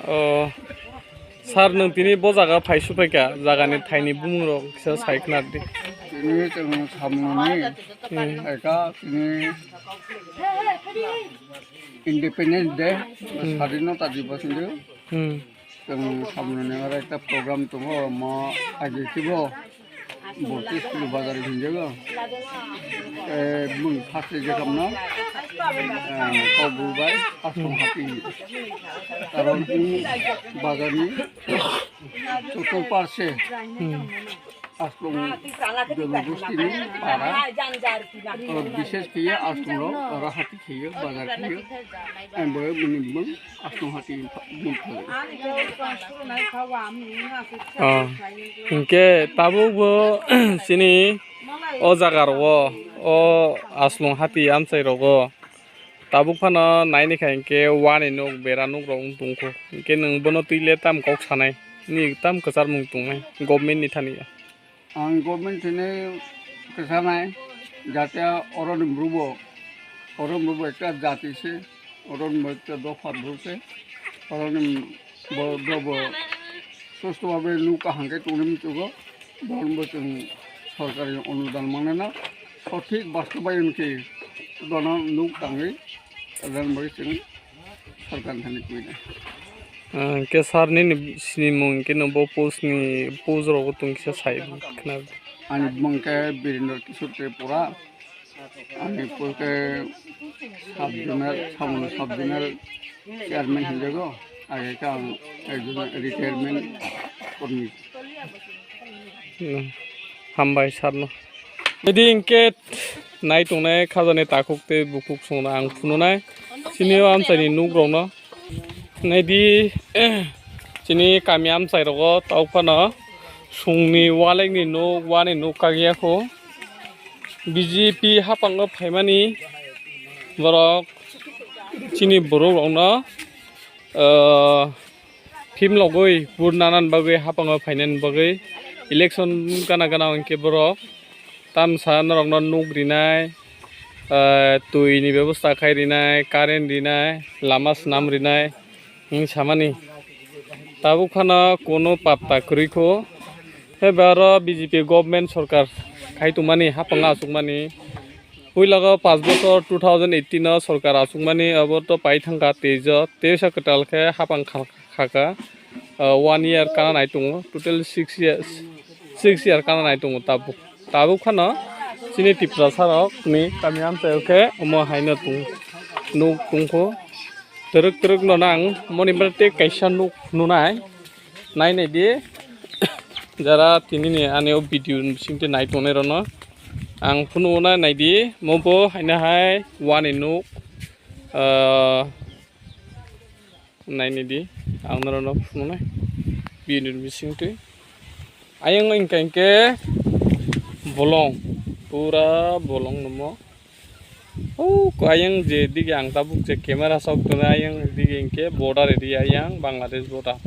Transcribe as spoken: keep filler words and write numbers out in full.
O, sir, nwng tini bo jaga phai suphaikha, jagani thaini bumungrok kisa sai khna rwdi. Tini chwng samungni Hmm. phaikha, tini Independence Day, Hmm. Sadhinota Diwas hinwi. Hmm. Chwng samungni oro ekta program tongo, omo age kibo Baptist Bazar hinjago. Eh, bwng first je kamno, eh, kok bwbai Asong Hati. Karon bwng bazarni chotto parse Hmm. Asong jonogostini para, oro bishesh khe Asong rok oro hati khe bazar khe. Ang bo bini bwng Asong Hati bwng khe. Ah, hinkhe tabuk bo chini o jaga rogo, o Asong Hati amchai rogo tabuk phano naini kha hinkhe wani nuk, bera nuk rok wng tongkho. Hinkhe nwng bono twi le tam kok sanai, nini tam kwcharmung tongnai government ni thani. Ang government thani kwchanai, jate oroni bwrwbo, oroni bwrwbo ekta jati se, oroni bo ekta dopha bwrw se, oroni bo, bo, bo susto babe nuk kaham khe tongwi muchugo, boroni bo chwng sorkari onudan mangnai na, sothik bastobayon khe bono nuk tangwi, aboni bagwi chwng Sarkar thani kwina. Ah, hwnkhe sir nini sinimung hwnkhe no bo post ni post rogo tong kisa sai khna. Ani bumung khe Birendra Kishore Tripura. Ani post khe sub zonal, Samung sub zonal chairman hinjago. Age khe ang ekjon retirement kormi. Hmm. Hambai sir no. Edi hwnkhe nai tongnai khajani takhuk tei bukhuk songno ang phunuknai. Chini o amchaini nuk rokno. Naidi, chini kami amchai rogo tau phano songni walekni nuk, wani nuk kagiyakho. B J P haphango phaimani borok chini borok rokno, ah, phimlogwi vote nanani bagwi haphango phainani bagwi election gana gana hinkhe borok tamsa norokno nuk rinai, ah, twi ni bebosta khai rinai, current rinai, lama swnam rinai hinwi samani. Tabuk phano kuno patta kwrwi kho. Haiba oro B J P government sorkar khai tongmani, haphango achukmani. Puila o paanch bochor two thousand eighteen o sorkar achukmani, abo to pai thangkha tejo, teisa kwtal khe haphang kha-, khaka, ah, one year kana nai tongo, total six years, six year kana nai tongo tabuk. Tabuk phano chini Tiprasa rok ni kami amchai o khe omo haino tong, nuk tongkho, twrwk twrwk no nang moni bar tei kaisa nuk nunai, nai nai di, jara tini ni ani o video bising twi nai tongnai rok no. Ang phunukna naidi, mo bo haino hai wani nuk, ah, nainidi, ang norokno phunuknai bini bisingtwi. Ayang wngkha hinkhe bolong, pura bolong nungmo. O ayang je dige ang tabuk je camera sok tongo, ayang dige hinkhe border area, ayang Bangladesh border.